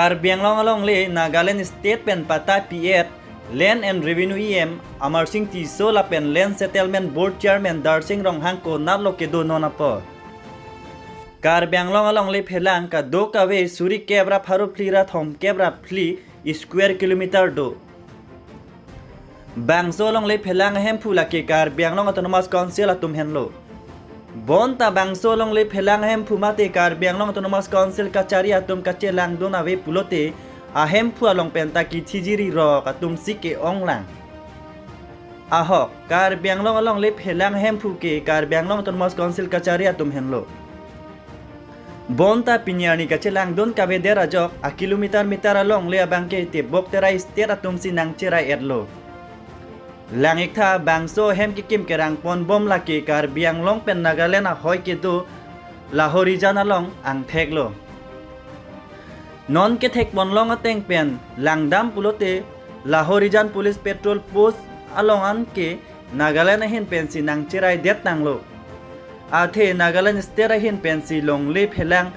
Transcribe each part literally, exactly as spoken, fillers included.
Karbi Anglong alongle Nagaland State pen patta pi-et Land and Revenue E M Amarsing Tisso lapen Land Settlement Board Chairman Darsing Ronghang konatlo kedo non apor. Karbi Anglong alongle phelang kadokave suri kep ra pharo phli ra thom kep ra phli square kilometer do. Bangso alongle phelang ahemphu lake Karbi Anglong Autonomous Council atum henlo. Bonta bangso alongle phelang ahemphu mate Karbi Anglong Autonomous Council kachari atum kachelangdun ave pulote ahemphu along penta kithijiri rok atum si ke-onglang. Ahok, Karbi Anglong alongle phelang ahemphu ke Karbi Anglong Autonomous Council kachari atum henlo. Bonta pini arni kachelangdun kavedet ajok a kilometer meter alongle abangke tebok terai state atum si nangcherai-etlo. Lang-iktha bangso ahem kekim kerang ponbom lake Karbi Anglong pen Nagaland ahoi kedo Lahorijan along angtheklo. Non kethek ponlong ateng pen langdam pulote Lahorijan Police Patrol Post along anke Nagaland ahin pensi nangcherai det tanglo. Athe Nagaland State ahin pensi longle phelang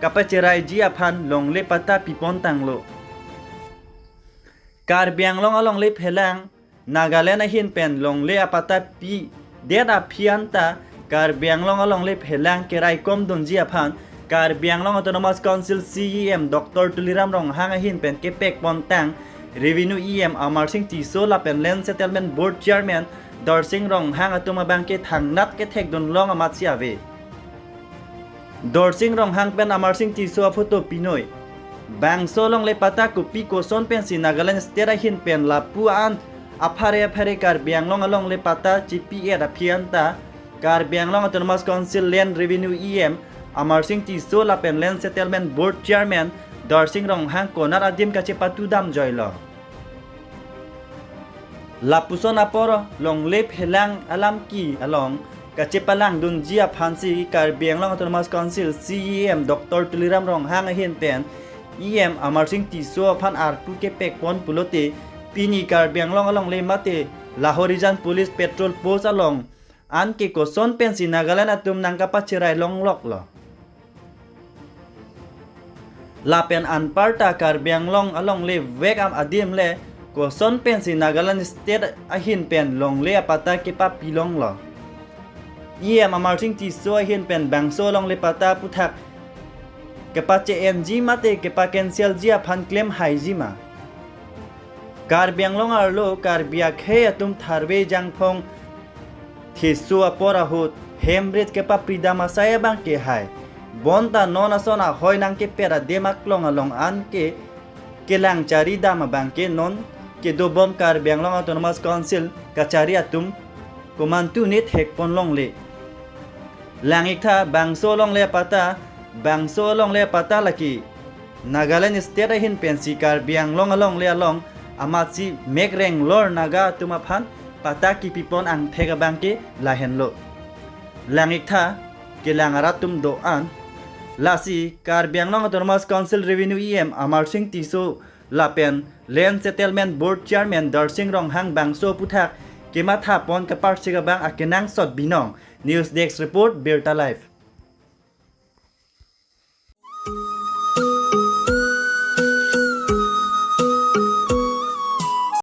kapacheraiji aphan longle patta pipon tanglo. Karbi Anglong alongle phelang Nagaland ahin pen longle apatta pidet aphi anta Karbi Anglong alongle phelang keraikom dunji aphan Karbi Anglong Autonomous Council C E M Doctor Tuliram Ronghang ahin pen kepek pontang Revenue E M Amarsing Tisso lapen Land Settlement Board Chairman Darsing Ronghang atum abangke thangnat kethekdun long amatsi ave. Darsing Ronghang pen Amarsing Tisso aphoto pinoi. Bangso alongle patta kopi koson pensi Nagaland State ahin pen lapu an aphare aphare Karbi Anglong alongle patta chipi-et aphi anta Karbi Anglong Autonomous Council Land Revenue E M Amarsing Tisso lapen Land Settlement Board Chairman Darsing Ronghang konat adim kachepatudam joilo. Lapuson apor longle phelang alam ki along kachepalangdunji aphansi Karbi Anglong Autonomous Council C E M Doctor Tuliram Ronghang ahin pen E M Amarsing Tisso aphan arpu kepek pon pulote pini Karbi Anglong alongle mate Lahorijan Police Patrol Post along anke koson pensi Nagaland atum nangkapacherai longloklo. Lapen anparta Karbi Anglong alongle vek am adim le koson pensi Nagaland State ahin pen longle apatta kepapilonglo. E M Amarsing Tisso ahin pen bangso alongle patta aputhak kepache-enji mate kepa-cancelji aphan klemhaiji ma. Karbi Anglong arlo Karbi akhei atum tharve jangphong theso apor ahut hemrit kepapridam asai abangke hai. Bonta non ason ahoi nangkepet adim aklong along anke kelang charidam abangke non kedobom Karbi Anglong Autonomous Council kachari atum komantu ne thekpon longle. Lang-iktha bangso alongle apatta, bangso alongle apatta lake Nagaland State ahin pensi Karbi Anglong alongle along amatsi mekreng lor Naga atum aphan patta kipipon angthek abangke lahenlo. Lang-iktha kelang arat atum do-an. Lasi Karbi Anglong Autonomous Council Revenue E M Amarsing Tisso lapen Land Settlement Board Chairman Darsing Ronghang bangso aputhak kemathapon kaparsik abang akenangsot binong. News Desk Report, Birta Live.